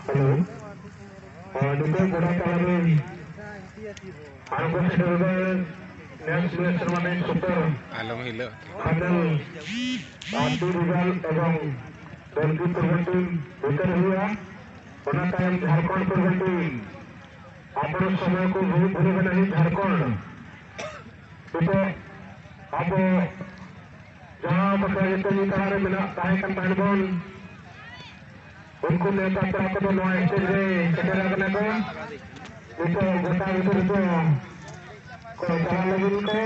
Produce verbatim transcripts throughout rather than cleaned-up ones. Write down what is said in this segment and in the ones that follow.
Hello. ᱟᱨ ᱱᱤᱛᱚᱜ ᱜᱚᱰᱟ ᱛᱟᱞᱟᱨᱮ ᱟᱬᱜᱚ ᱥᱮᱴᱮᱨ ᱮᱱᱟᱭ ᱱᱮᱠᱥᱴ ᱢᱮᱪ ᱨᱮᱱᱟᱜ ᱥᱩᱯᱟᱨ ᱟᱞᱚᱢ ᱦᱤᱞᱟᱹᱜ᱾ ᱯᱷᱟᱭᱱᱟᱞ ᱟᱨ ᱴᱤᱢ ᱨᱤᱡᱟᱞ ᱮᱵᱚᱝ ᱫᱚᱞᱜᱤ ᱯᱷᱩᱴᱵᱚᱞ ᱴᱤᱢ ᱵᱷᱤᱛᱟᱹᱨ ᱦᱩᱭᱩᱜᱼᱟ᱾ ᱚᱱᱟ ᱛᱟᱭᱚᱢ ᱡᱷᱟᱲᱠᱷᱚᱸᱰ ᱯᱷᱩᱴᱵᱚᱞ ᱴᱤᱢ ᱟᱯᱱᱟᱨ ᱥᱚᱢᱚᱭ ᱠᱚ ᱵᱷᱩᱞ ᱵᱷᱩᱞ ᱠᱟᱱᱟ ᱡᱷᱟᱲᱠᱷᱚᱸᱰ᱾ ᱱᱤᱛᱚᱜ ᱟᱵᱚ ᱡᱟᱦᱟᱸ ᱵᱟᱠᱷᱨᱟ ᱜᱮ ᱠᱟᱹᱢᱤ ᱛᱟᱞᱟ ᱨᱮ ᱢᱮᱱᱟᱜ ᱛᱟᱦᱮᱸ ᱠᱟᱱ ᱛᱟᱦᱮᱸ ᱵᱚᱱ, ᱩᱱᱠᱩ ᱱᱮᱣᱛᱟ ᱯᱮᱲᱟ ᱠᱚᱫᱚ ᱱᱚᱣᱟ ᱥᱴᱮᱡ ᱨᱮ ᱥᱮᱴᱮᱨ ᱟᱠᱟᱱᱟ ᱠᱚ᱾ ᱱᱤᱛᱚᱜ ᱜᱚᱴᱟ ᱵᱷᱤᱛᱨᱤ ᱫᱚ ᱠᱚ ᱪᱟᱞᱟᱣ ᱞᱟᱹᱜᱤᱫ ᱠᱚ᱾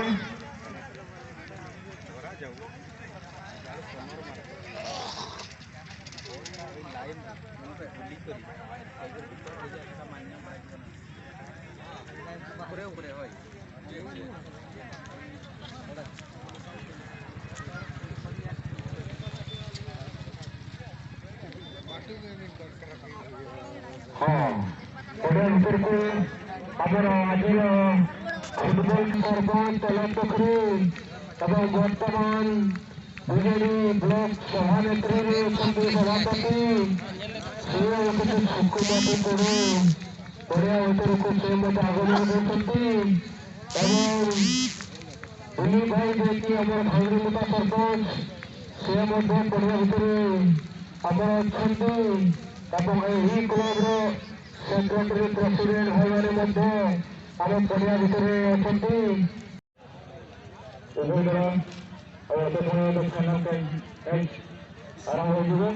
ᱦᱚᱸ, ᱚᱸᱰᱮ ᱩᱛᱟᱹᱨ ᱠᱚ ᱟᱵᱚᱨᱮᱱ ᱟᱹᱰᱤ ᱯᱷᱩᱴᱵᱚᱞ ᱥᱚᱨᱯᱚᱧᱪ ᱛᱮᱞᱮ ᱯᱩᱠᱷᱨᱤ ᱮᱵᱚᱝ ᱵᱚᱨᱛᱚᱢᱟᱱ ᱵᱤᱡᱮᱰᱤ ᱵᱞᱚᱠ ᱥᱚᱵᱷᱟᱱᱮᱛᱨᱤ ᱨᱮ ᱠᱷᱚᱱ ᱥᱚᱵᱷᱟᱯᱚᱛᱤ ᱥᱤ ᱚ ᱠᱚ ᱥᱩᱠᱩᱢᱟᱨ ᱴᱩᱰᱩ ᱵᱟᱨᱭᱟ ᱩᱛᱟᱹᱨ ᱠᱚ ᱥᱤ ᱚ ᱢᱚᱛᱚ ᱟᱜᱚᱢᱚᱱ ᱠᱚ ᱥᱚᱛᱤ ᱮᱵᱚᱝ ᱫᱤᱞᱤᱯ ᱵᱷᱟᱭ ᱡᱮ ᱠᱤ ᱟᱢᱟᱨ ᱵᱷᱟᱜᱽᱨᱤ ᱢᱚᱛᱟ ᱥᱚᱨᱯᱚᱧᱪ ᱥᱤ ᱚ ᱢᱚᱛᱚ ᱵᱟᱨᱭᱟ ᱩᱛᱟᱹᱨ ᱟᱵᱚ ᱥᱚᱛᱤ ᱮᱵᱚᱝ ଏହି କ୍ଲବର ସେକ୍ରେଟାରୀ ପ୍ରେସିଡେଣ୍ଟ ଭାଇମାନେ ମଧ୍ୟ ଆମ ପଡ଼ିଆ ଭିତରେ ଅଛନ୍ତି। ଉଭୟ ଦଳ ଆଉ ଏବେ ଥରେ ଏବେ ଫାଇନାଲ ମ୍ୟାଚ୍ ଆରମ୍ଭ ହୋଇଯିବ।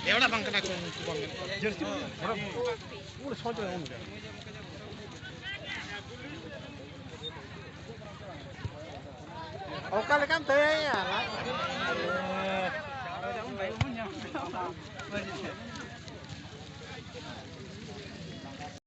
ᱮ, ᱚᱲᱟᱜ ᱵᱟᱝ ᱠᱟᱱᱟ ᱠᱚ, ᱩᱱᱠᱩ ᱵᱟᱝ ᱠᱟᱱᱟ ᱠᱚ᱾ ᱡᱟᱹᱨᱥᱤ ᱵᱚᱞᱮ ᱦᱚᱲ ᱯᱩᱨᱟᱹ ᱥᱚᱡᱽ ᱨᱮ ᱩᱱᱤ ᱫᱚ᱾ ᱚᱠᱟ ᱞᱮᱠᱟᱢ ᱛᱟᱹᱭᱟᱹᱭᱟ?